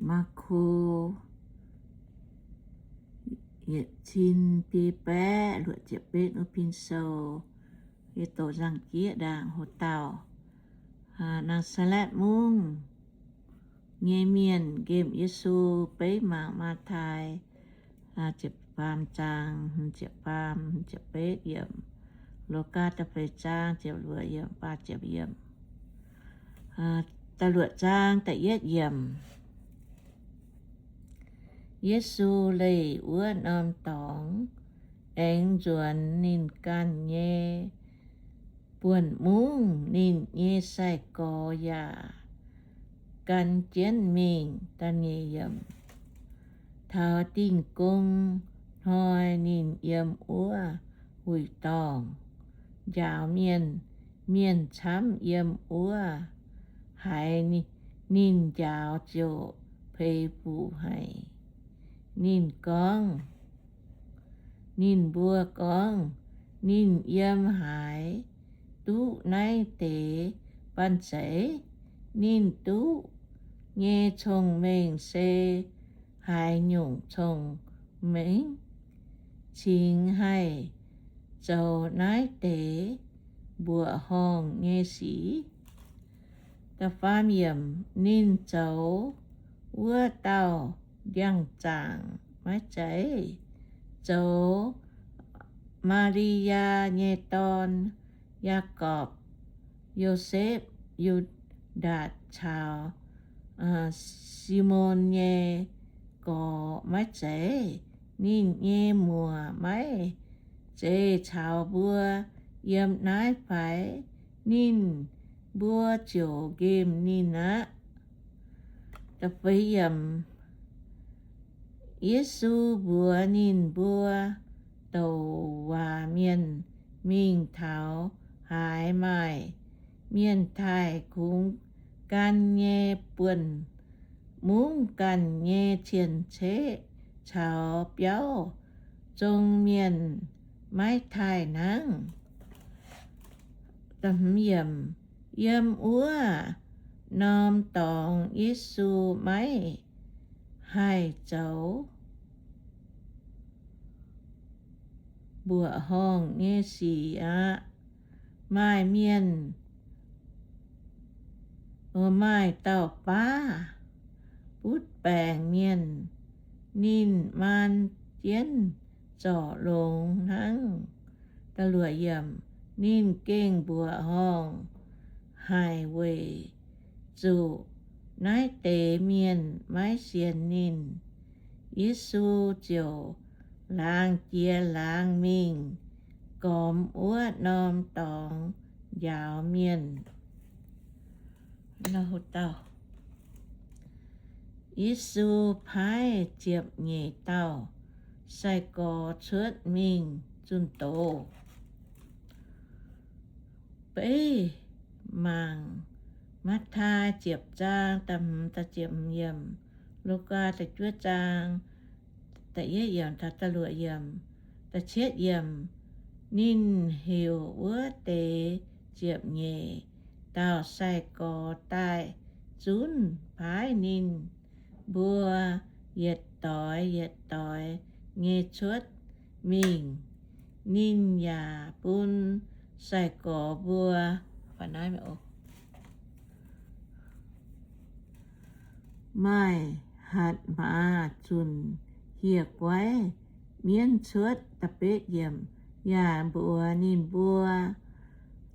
Maako yietc cin biei baeqv luoqc ziepc betv wuov pin sou, yie doqc nzangc jieqv ndaangc hoc dauh. Naa^saa^letv Mungv nyei mienh nqemh Yesu beiv mangc Matv^tai ziepc faam zaang, ziepc faam, ziepc betv yiemc, Lugaa da'feix zaang ziepc luoqc yiemc, faah ziepc yiemc. Da'luoqc zaang da'yietv yiemc. Yesu leih wuov norm dorngx, aengx nzuonx ninh ganh nyei buonc mungv. Ninh nyei sai-gorx yaac gan jienv mingh. Da'nyeic yiemc. Taux Dingh Gong Hnoi ninh yiem wuov huic dorngh njaaux mienh. Mienh camv yiem wuov haiz ninh njaaux ziouc peix fuc haic. Ninh gorngv, ninh mbuo gorngv, Ninh yiem haaix duqv naaiv deix banh zeic? Ninh duqv nyei cong-mengh se haaix nyungc cong-mengh? Cingx haih zoux naaiv deix mbuoqc horngh nyei sic? Da'faam yiemc. Ninh zoux wuov dauh ndiangx-zaangc maiv zeiz? Zoux Maa^li^yaa nyei dorn, Yaagorpc, Yosepv, Yu^ndaatc caux Simon nyei gorx maiv zeiz? Ninh nyei muoc maiv zeiz caux mbuo yiem naaiv fai? Ninh mbuo ziouc nqemh ninh aqv. Yesu mbuox ninh mbuo, Douc waac mienh mingh taux haaix maaih mienh taaih kungx gan nyei buonc mungv, ganh nyei cien-ceqv caux biauv, zong mienh maiv taaih hnangv. Yiem wuov norm dorngx Yesu maiv haih zoux mbuoqc horngh nyei sic aqv. Maaih mienh, maaih dauh baav butv baengc mienh, ninh maan jienv zorc longx hnangv. Ninh gengh mbuoqc horngh haic weic zuqc naaiv deix mienh maiv sienx ninh. Yesu ziouc laangz jiex laangz mingh gormx wuov norm dorngx njaaux mienh. Yesu paaiv ziepc nyeic dauh sai-gorx cuotv mingh zunh doz. Beiv mangc Matv^tai ziepc zaang da'hmz, da'ziepc yiemc, Lugaa da'juov zaang da'yietv yiemc taux da'luoqc yiemc. Da'cietv yiemc. Ninh heuc wuov deix ziepc nyeic dauh sai-gorx daaih zunv, paaiv ninh mbuo yietc doix yietc doix nyei cuotv mingh. Ninh yaac bun sai-gorx mbuo maaih hatc maaz zunc hieh guaiv mienv cuotv. Da'betv yiemc. Yaac mbuox ninh mbuo,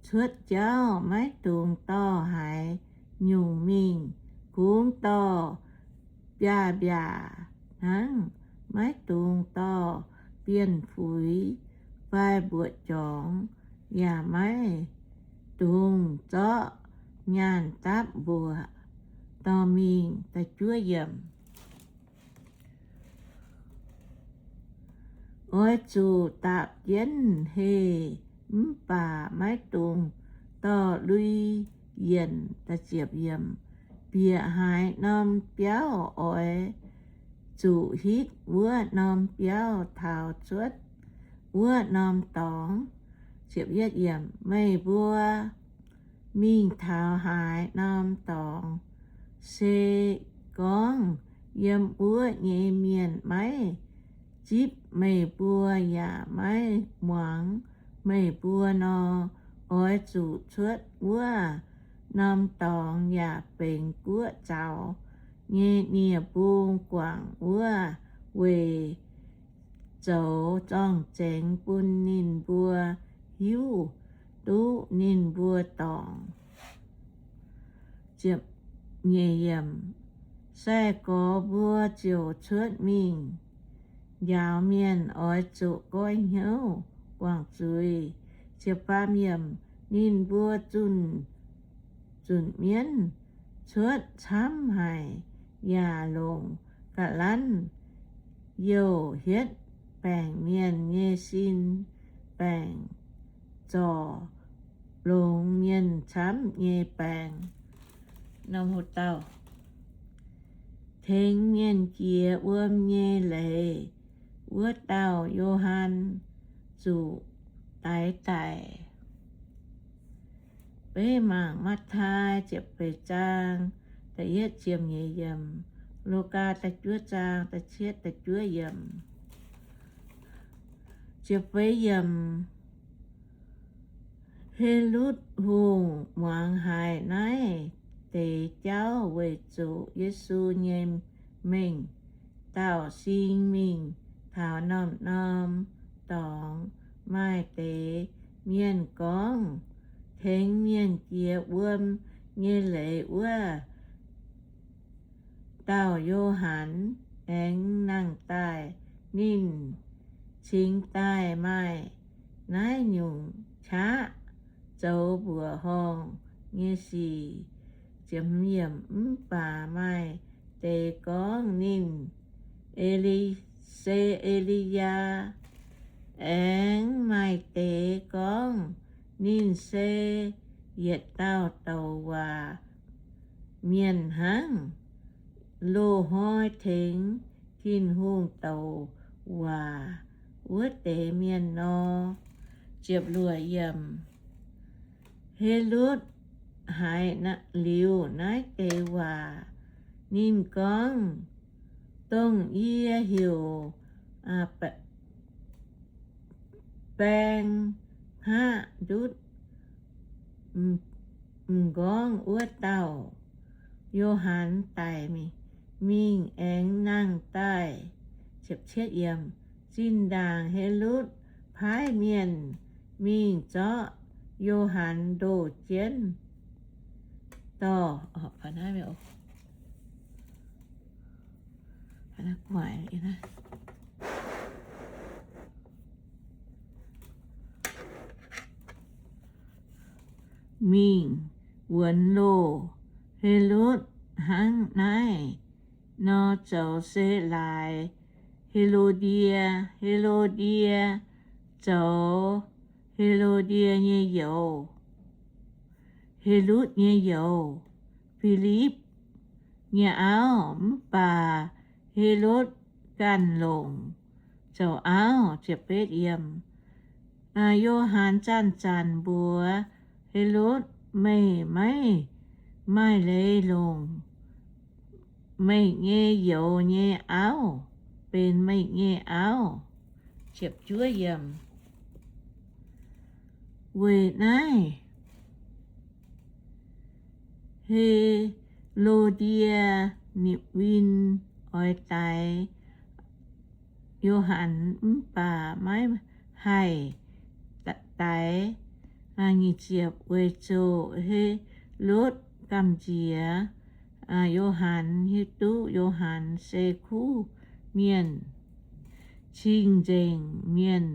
Cuotv jauv maiv dungx dorh haaix nyungc mingh. Kungx dorh biaav-mbiaac hnangv. Maiv dungx dorh bienh fuix fai mbuoqc jorngx, yaac maiv dungx zorqv nyaanh dapv mbuoqc dorh mingh. Oix zuqc dapc jienv heh, mv baac maiv dungx dorh lui yienc. Bieqc haaix norm biauv oix zuqc hitv wuov norm biauv taux cuotv wuov norm dorngx. Meih mbuo mingh taux haaix norm dorngx, se gorngv yiem wuov nyei mienh maiv zipv meih mbuo yaac maiv muangx meih mbuo nor, oix zuqc cuotv wuov norm dorngx yaac benx guoqv zaux nyei nie-mbung guangc wuov weic zoux zorng-zengx bun ninh mbuo hiuv duqv ninh mbuo dorngc. Sai-gorx mbuo ziouc cuotv mingh njaaux mienh oix zuqc goiv hnyouv guangc zuiz. Ninh mbuo zunh, zunc mienv cuotv camv haic yaac longc ga'lanv youh hietv baengc mienh nyei sin, baengc zorc longx mienh camv nyei baengc. Tengx mienh jiex wuom nyei leiz wuov dauh Yo^han zuqc daix daic. Beiv mangc Matv^tai ziepc feix zaang da'yietv ziepc nyeic yiemc, Lugaa da'juov zaang da'cietv da'juov yiemc. Ziepc feix yiemc. Helotv Hungh muangx haiz naaiv deix jauv weic zuqc Yesu nyei mengh dauh sing mingh taux norm-norm dorngx. Maaih deix mienh gorngv, Tengx mienh jiex wuom nyei leiz wuov dauh Yo^han aengx nangh daaih. Ninh cingx daaih maaih naaiv nyungc qaqv zoux mbuoqc horngh nyei sic. Mv baac maaih deix gorngv, Ninh se E^li^yaa. Aengx maaih deix gorngv, Ninh se yietc dauh douc waac mienh hnangv, loz-hnoi tengx Tin-Hungh douc waac wuov deix mienh nor. Helotv haiz liuz naaiv deix waac, ninh gorngv, Dongh yie heuc baeng hngaqv ndutv m'nqorngv wuov dauh Yo^han daic mingh aengx nangh daaih. Zinh ndaangc Helotv paaiv mienh mingh zorqv Yo^han ndoh jienv dorh. Mingh wuonx loh. Helotv hnangv naaiv nor zoux se laaix Helodie. Helodie zoux Helodie nyei youz, Helotv nyei youz, Filipv nyei auv. Mv baac Helotv ganh longc zoux auv. Yo^han zanc-zanc mbuox Helotv, Meih maiv maaih leiz longc meih nyei youz nyei auv benx meih nyei auv. Weic naaiv Helodie nipc win oix daix Yo^han, mv baac maiv haih daix, weic zuqc Helotv gamh nziex Yo^han, hiuv duqv Yo^han se kuv mienh. Cing-nzengc mienh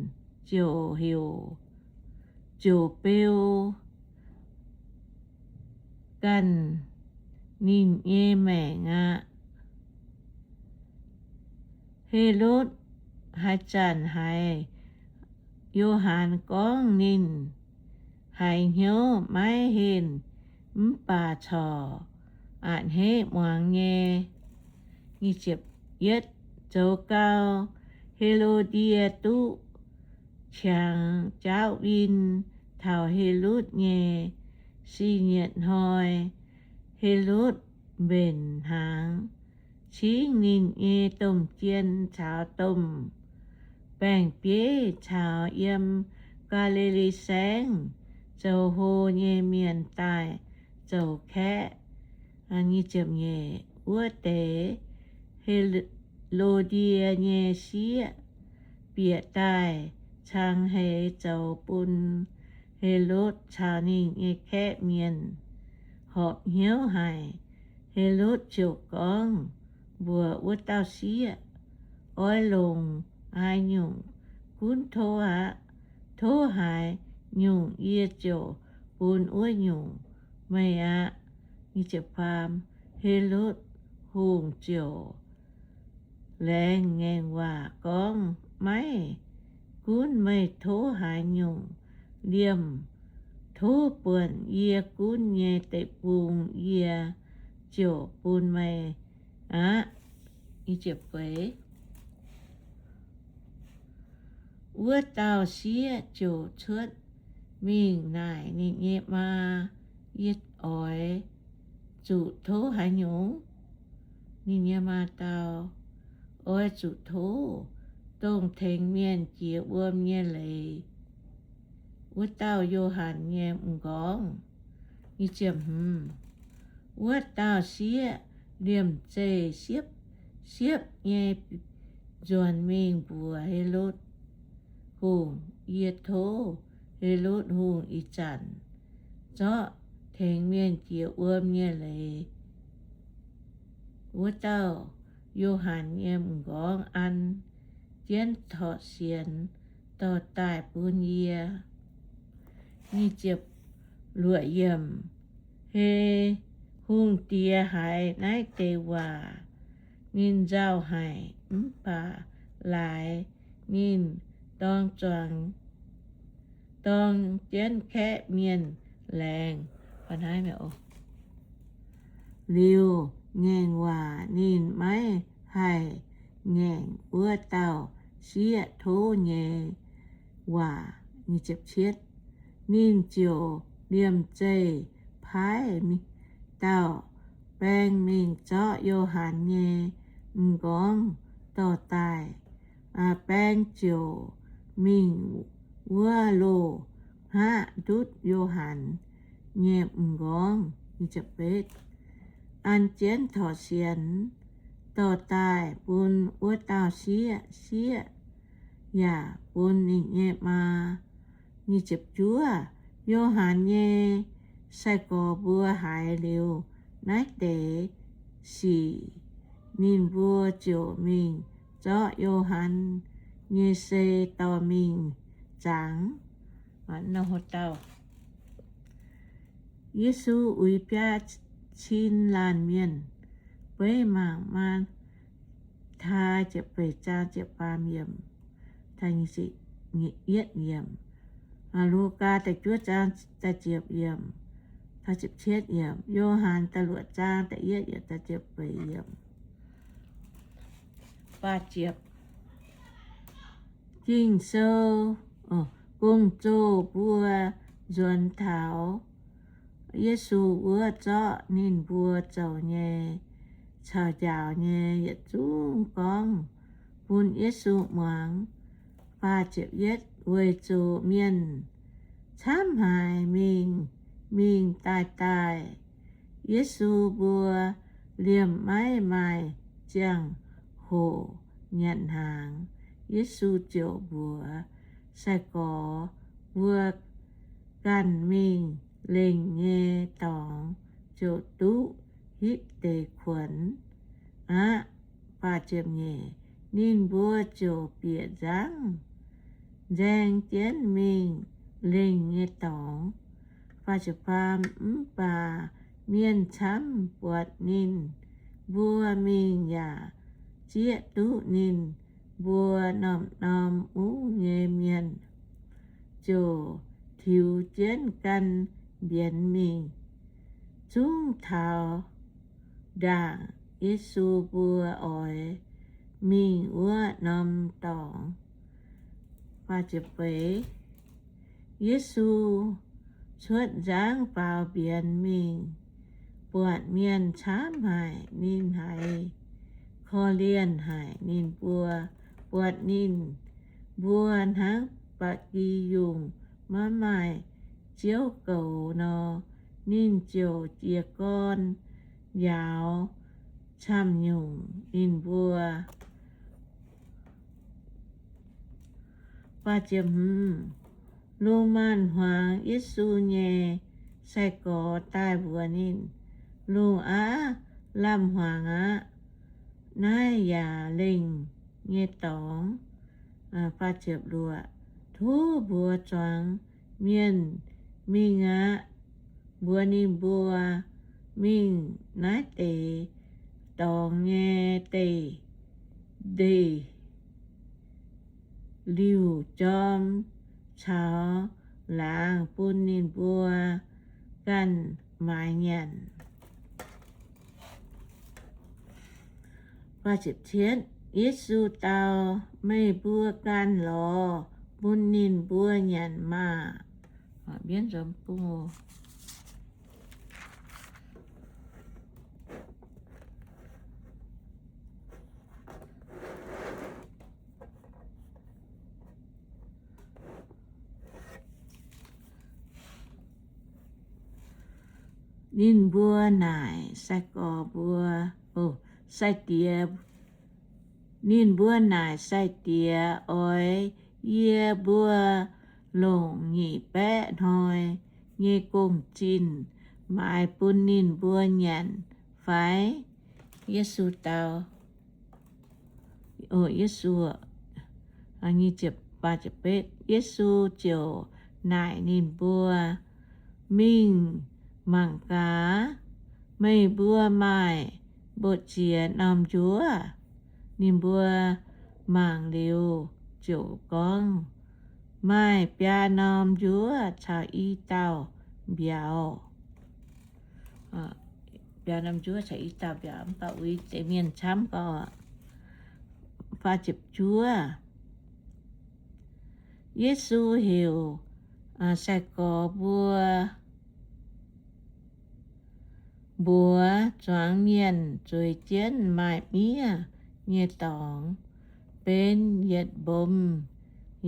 ziouc heuc, ziouc beu ganh ninh nyei maengc aqv. Helotv haaix zanc haiz Yo^han gorngv, ninh haiz hnyouv maiv henh, mv baac corc a'hneiv muangx nyei. Zoux gau, Helodie duqv qangx jaauv win taux Helotv nyei. Sih nyietc hnoi, Helotv mbenc hnaangx cingv ninh nyei domh jien caux domh baeng-bieiv caux yiem Gaa^li^li Saengv zoux hlo nyei mienh daaih zoux kaeqv. Wuov deix He^lo^die nyei sieqv bieqc daaih cang heix zoux bun Helotv caux ninh nyei kaeqv mienh horpc hnyouv haic. Helotv ziouc gorngv mbuox wuov dauh sieqv, Oix longc haaix nyungc gunv tov aqv. Tov haaix nyungc yie ziouc bun wuov nyungc meih aqv. Helotv Hungh ziouc laengz ngaengc waac gorngv, Maiv gunv meih tov haaix nyungc liemh tov buonc yie gunv nyei deic-bung, yie ziouc bun meih aqv. Wuov dauh sieqv ziouc cuotv mingh naaic ninh nyei maa, Yie oix zuqc tov haaix nyungc? Ninh nyei maa dau, Oix zuqc tov dongh tengx mienh jiex wuom nyei leiz, wuov dauh Yo^han nyei m'nqorngv. Wuov dauh sieqv liemh zeih siepv-siepv nyei nzuonx mingh mbuox Helotv Hungh, Yie tov Helotv Hungh ih zanc zorqv tengx mienh jiex wuom nyei leiz wuov dauh Yo^han nyei m'nqorngv an jienv torqv sienx dorh daaih bun yie. Luoqc yiemc, He, Hungh Diex haiz naaiv deix waac, ninh nzauh haic, mv baac laaix ninh dorng zuangx, dorng jienv kaeqv mienh laengz liuz ngaengc waac, ninh maiv haih ngaengc wuov dauh sieqv tov nyei waac. Ninh ziouc liemh zeih paaiv dauh baeng mingh zorqv Yo^han nyei m'nqorngv dorh daaih. Baeng ziouc mingh wuov loz-hngaqv ndutv Yo^han nyei m'nqorngv, an jienv torqv sienx dorh daaih bun wuov dauh sieqv. Sieqv yaac bun ninh nyei maa. Juov, Yo^han nyei sai-gorx mbuo haiz liuz naaiv deix sic, ninh mbuo ziouc mingh zorqv Yo^han nyei sei dorh mingh zangx. Yesu uix biaa cin laanh mienh. Beiv mangc Matv^tai ziepc feix zaang ziepc faam yiemc, yietv yiemc, Lugaa da'juov zaang da'ziepc yiemc, Yo^han da'luoqc zaang da'yietv yiemc, da'ziepc feix yiemc. Ging-Sou, Gong-Zoh mbuo nzuonx taux Yesu wuov zorqv ninh mbuo zoux nyei caux njaaux nyei yietc zungv gorngv bun Yesu muangx. Weic zuqc mienh camv haic mingh mingh daaih daaih, Yesu mbuo liemh maiv maaih ziangh hoc nyanc hnaangx. Yesu ziouc mbuox sai-gorx mbuo ganh mingh lengh nyei dorngx ziouc duqv hitv deix kuonx aqv. Ninh mbuo ziouc bieqc nzangv nzaeng jienv mingh lengh nyei dorngx. Mv baac mienh camv buatc ninh mbuo mingh yaac zieqv duqv ninh mbuo norm-norm mungv nyei mienh, ziouc tiux jienv gan mbienx mingh, zungv taux ndaangc Yesu mbuo oix mingh wuov norm dorngx. Yesu cuotv nzangv faaux mbienx mingh, buatc mienh camv haic. Ninh haiz korv-lienh haic ninh mbuo, buatc ninh mbuo hnangv ba'gi yungh maiv maaih ziouv goux nor, ninh ziouc jiez gorn njaaux camv-nyungc ninh mbuo. Lungh maanz-hmuangx Yesu nyei sai-gorx daaih mbuox ninh, Lungh aav, lamh hmuangx aqv. Naaiv yaac lengh nyei dorngx. Tov mbuox zuangx mienh mingh aqv. Mbuox ninh mbuo, Mingh naaiv deix dorngx nyei deic-ndeic liuc jorm caux laangz bun ninh mbuo ganh maaiz nyanc. Yesu dau, Meih mbuo ganh lorz bun ninh mbuo nyanc maah! Ninh mbuo naaic sai-gorx mbuo, sai-diex, ninh mbuo naaic sai-diex, Oix yie mbuo longc nyic baeqv hnoi nyei gong-zinh maaiz bun ninh mbuo nyanc fai? Yesu dau, Yesu, Yesu ziouc naaic ninh mbuo, Mingh mangc gaax, meih mbuo maaih mbu'ziex norm njuov? Ninh mbuo mangc liuz ziouc gorngv, Maaih biaa norm njuov caux i dauh mbiauz. Biaa norm njuov caux i dauh mbiauz, mv baac uix deix mienh camv gau. Yesu heuc sai-gorx mbuo mbuox zuangx mienh zueiz jienv maaih miev nyei dorngx, benx yietc mbomz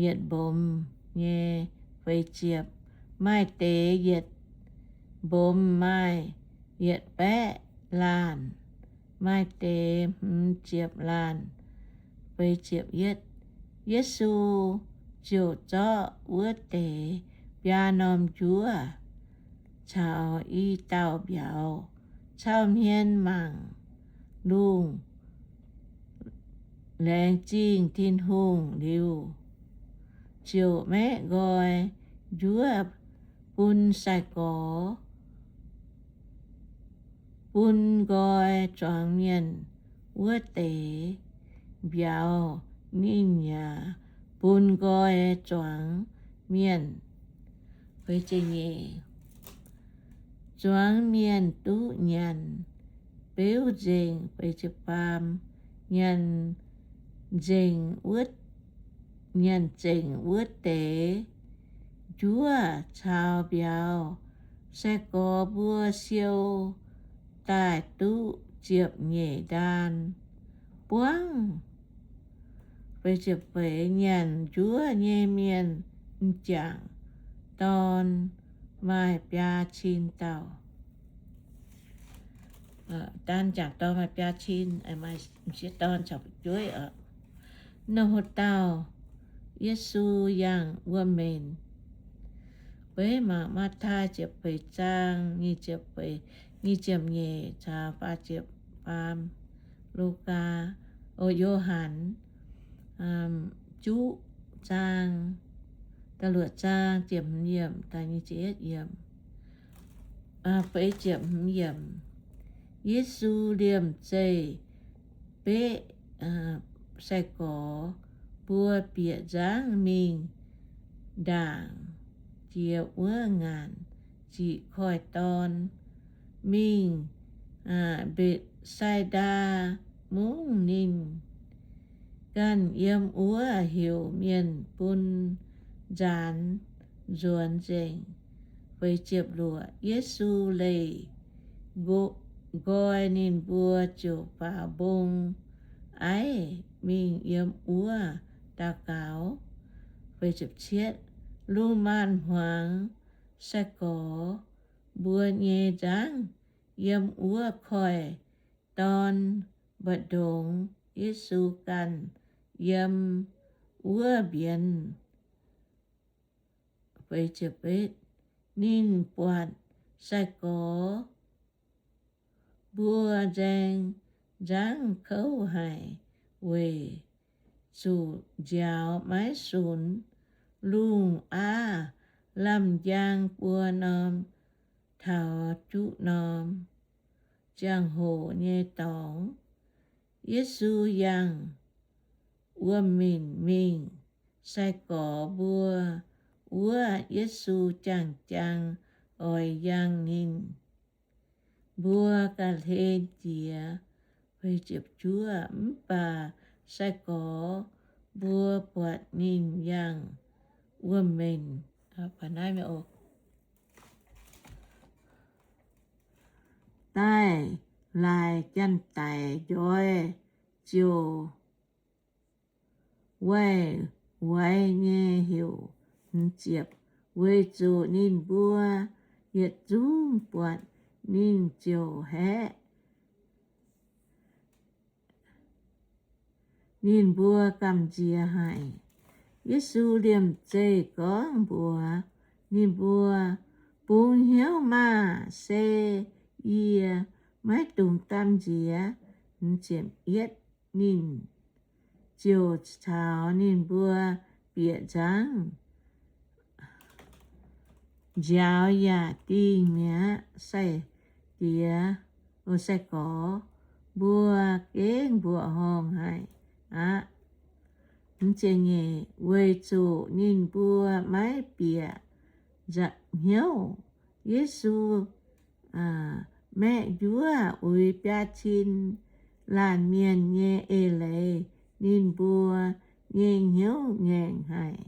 yietc mbomz nyei feix ziepc. Maaih deix yietc mbomz maaih yietc baeqv laanh, maaih deix hmz ziepc laanh. Yesu ziouc zorqv wuov deix biaa norm njuov caux i dauh mbiauz cau hmien mangc lungh laengz zingh Tin-Hungh liuz, ziouc maeqv nqoi njuov bun sai-gorx, bun nqoi zuangx mienh. Wuov deix mbiauz ninh yaac bun nqoi zuangx mienh. Zuangx mienh duqv nyanc beuv nzengc, nyanc nzengc, nyanc nzengc wuov deix njuov caux mbiauz. Sai-gorx mbuo siou daaih duqv ziepc nyeic ndaan buangv. Nyanc njuov nyei mienh m'jangc dorn maaih biaa cin dauh. M'jangc dorn maaih biaa cin, m'sieqv dorn caux fu'jueiv oc. Ninh hlo dauh Yesu yangh wuom-menc. Beiv mangc Matv^taai ziepc feix zaang nyic ziepc feix, nyic ziepc nyeic caux faah ziepc faam. Lugaa, o, Yo^han juqv zaang, da'luoqc zaang ziepc hmz yiemc daaih nyic ziepc yietv yiemc, feix ziepc hmz yiemc. Yesu liemh zeih beqv sai-gorx mbuo bieqc nzangv mingh ndaangc jiex wuov ngaanc ziqc koiv-dorn, mingh Mbetc^sai^ndaa Mungv. Ninh ganh yiem wuov heuc mienh bun nzaanx nzuonx nzengc. Yesu leih nqoi ninh mbuo ziouc faaux mbong aiv mingh yiem wuov daux gaux. Lungh maanz-hmuangx sai-gorx mbuo nyei nzangv yiem wuov koiv-dorn mbu'ndongx, Yesu ganh yiem wuov mbienx. Ninh buatc sai-gorx mbuo nzaeng nzangv kouv haic weic zuqc nziaaux maiv sunx. Lungh aav lamh njang buo norm taux juqv norm ziangh hoc nyei dorngx. Yesu yangh wuom-minc mingh. Sai-gorx mbuo wuov Yesu jangx-jangx oix yangh ninh. Mbuo ga'hlen jiex. Mv baac sai-gorx mbuo buatc ninh yangh wuom-minc daaih, laaix janx-daic njoiz ziouc waih waix nyei heuc. Weic zuqc ninh mbuo yietc zungv buatc ninh ziouc haeqv ninh mbuo gamh nziex haic. Yesu liemh zeih gorngv mbuox ninh mbuo, Bungx hnyouv maah! Se yie, maiv dungx gamh nziex. Ninh ziouc caux ninh mbuo bieqc nzangv. Nziaaux yaac dingh mi'aqv. Sai-diex, sai-gorx mbuo gengh mbuoqc horngh haic aqv. Weic zuqc ninh mbuo maiv bieqc hnyouv. Yesu maeqv njuov uix biaa cin laanh mienh nyei eix leiz, ninh mbuo nyei hnyouv ngaengc haic.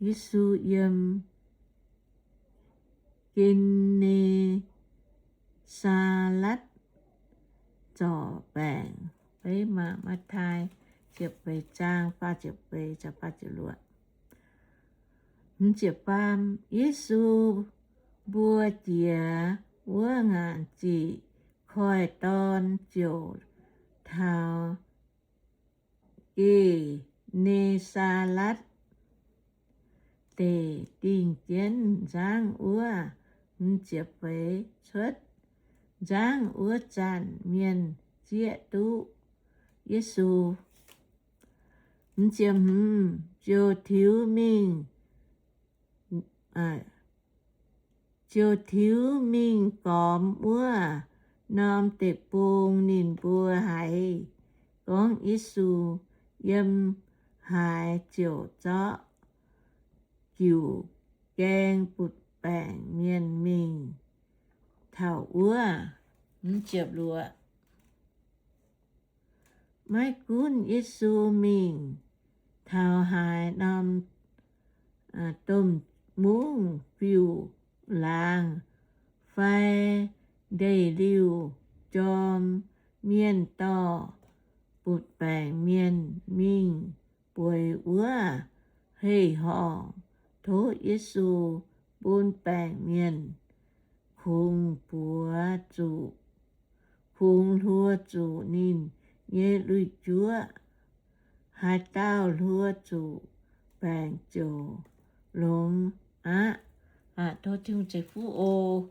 Yesu yiem Gen^ne^saa^letv zorc baengc. Matai ziepc feix zaang, faah ziepc feix, faah ziepc luoqc. Yesu mbuo jiex wuov ngaanc ziqc koiv-dorn ziouc taux Gen^ne^saa^letv Deic, dingh jienv nzangv wuov. Ziepc feix. Cuotv nzangv wuov zanc mienh zieqv duqv Yesu. Ziepc hmz. Ziouc tiux mingh, ziouc tiux mingh gormx wuov norm deic-bung. Ninh mbuo haiz gorngv Yesu yiem haaix ziouc zorqv jiuc gaeng butv-baengc mienh mingh taux wuov. Maiv gunv Yesu mingh taux haaix norm domh mungv fiuv-laangz fai ndeic-liuh jorm, mienh dorh butv-baengc mienh mingh bueix wuov hei-horngc. Tov Yesu bun baengc mienh kungx buoz zuqc, kungx hluo zuqc ninh nyei lui-juoqv. Haaix dauh hluo zuqc baengc ziouc longx aqv. Tov Tin-Hungh ceix fuqv oc.